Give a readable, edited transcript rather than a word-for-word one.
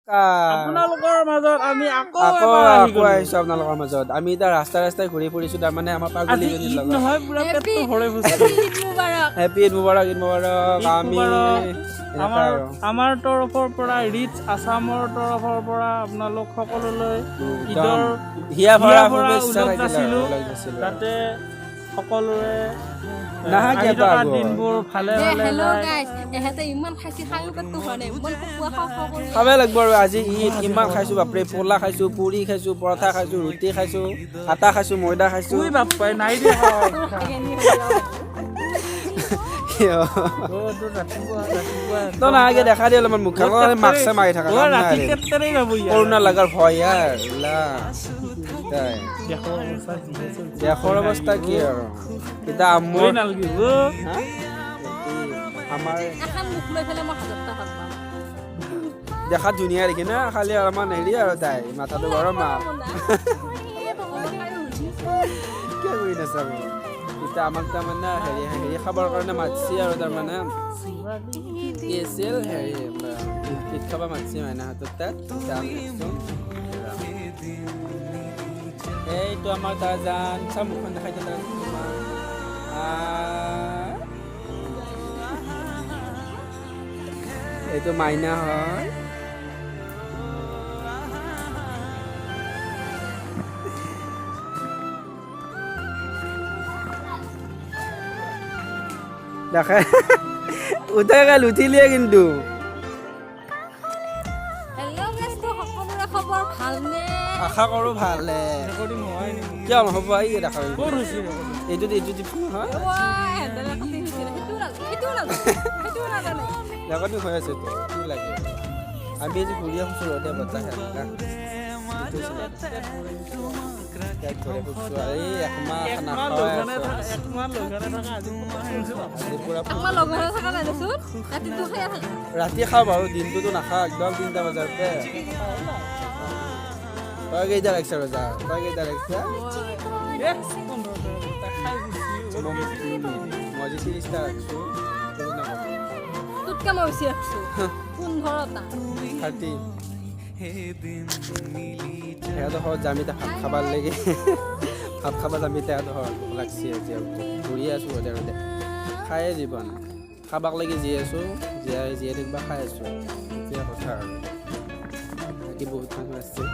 আপোনালোকৰ মাজত আমি আকৌ আকৌ এবাৰ আহি আকৌ গ'লো। আহিছো আপোনালোকৰ মাজত। আমি এতিয়া ৰাস্তাই ৰাস্তাই ঘূৰি ফুৰিছো, তাৰমানে আমাৰ আজি পাগলীজনীৰ ঈদ লগত। নহয়, পুৰা পেটটো ভৰাই ফুৰিছো। ঈদ মুবাৰক। হেপী ঈদ মুবাৰক, ঈদ মুবাৰক। ঈদ আমি মুবাৰক। এনেকুৱা আমাৰ আৰু। আমাৰ তৰফৰ পৰা, ৰিচ আছামৰ তৰফৰ পৰা আপোনালোক সকলোলৈ একদম ঈদৰ হিয়া ভৰা হিয়া ভৰা শুভেচ্ছা ওলগ থাকিল আৰু, যাচিলো। ওলগ যাচিলো আৰু। যাতে সকলোৰে নাহা আহি কিয় থকা আগত? দিনবোৰ ভালে দে ভালে হেল্ল' যায়। গাইজ, এহেঁতে ইমান খাইছি, খায়ো পেটটো হোৱা নাই, ইমান খোৱা খাওঁ খাওঁ কৰি। খাবই লাগিব আৰু, আজি ঈদ, ইমান খাইছো বাপৰে। পোলা খাইছো, পুৰি খাইছো, পৰঠা খাইছো, ৰুটি খাইছো, আটা খাইছো, ময়দা খাইছো। উই বাপ্পাই নাই দে। কিয়? অ, তোৰ ৰাতিপুৱা ৰাতিপুৱা তই নাহাকে দেখা দিয়ে অলপমান মুখখন মাস্ক মাৰি থাকা। অ, কাম নাই ৰাতি আৰু। তেত্তেৰেই যাব ইয়াৰ। কৰোণা লাগাৰ ভয় ইয়াৰ লা। তাই। দেশৰ অৱস্থা যিহে চলিছে। দেশৰ অৱস্থা কি আৰু এতিয়া ভয় মোৰ নালাগিব। হা? আমাৰ এখন মুখ লৈ পেলাই মই হাজাৰটা ভাল পাওঁ। দেখাত ধুনীয়া দেখি না, খালি অলপমান হেৰি আৰু তাই মাথাটো গৰম আৰু। কিয় কৰি নাচাব এতিয়া আমাক? তাৰমানে হেৰি হেৰি খাবৰ কাৰণে মাতছি আৰু, তাৰমানে কি আছিল হেৰি, ঈদ খাব মাতছি মাইনাহঁতৰ তাত। এতিয়া আমি আহিছোঁ। এইটো আমাৰ তাজান, চা মুখখন দেখাই দিলে তোমাৰ। আহ। এইটো মাইনা হয়। দেখে উঠাই গেল, উঠিলিয়ে কিন্তু। হেল্ল' গাইজ, তো সকলোৰে খবৰ ভালনে? আশা কৰোঁ ভালে। ৰেকৰ্ডিং হোৱাই নাই। কিয় নহ'ব? এই দেখা। ক'ত হৈছে recording? এইটো এইটো টিপছো নহয়। ৱাই, এহেঁতে কাটি হৈছে, সেইটোও নাজানে, সেইটোও নাজানে, সেইটোও নাজানে। ৰেকৰ্ডিং হৈ আছে তো, কি লাগে? আমি আজি ঘূৰি ফুৰিছোঁ, ৰ'দে বতাহে ঘূৰি ফুৰিছোঁ। এই একমাহ একমাহ নাখাৱাই লঘোণে আছোঁ। থাকা, একমাহ লঘোণে থাকা আজি ক'ত হৈছে বাপ? আজি পুৰা আমাৰ লগতে থকা নাই দেচোন, ৰাতিটো খাই থাকে। ৰাতি খাওঁ বাৰু, দিনটোতো নাখাওঁ একদম 3টা বজাৰ পৰা। তই কেইটা ৰাখিছ ৰজা? তই কেইটা ৰাখিছ? এ, 15টা খাই গুচি গ'ল। মই আজি 30টা ৰাখিছোঁ। তোতকে মই বেছি ৰাখিছোঁ, 15টা। 30। সিহঁতৰ ঘৰত যাম এতিয়া ভাত খাবাৰ লাগি। ভাত খাব যাম এতিয়া সিহঁতৰ ঘৰত। ভোক লাগছি আজি আৰু ঘূৰি আছোঁ ৰ'দে ৰ'দে। খায়ে জীৱন, খাবাক লাগি জীয়াই আছোঁ, জীয়াই জীয়াই থাকিবা খাই আছোঁ, এতিয়া কথা আৰু। বাকী বহুত মানুহ আছে।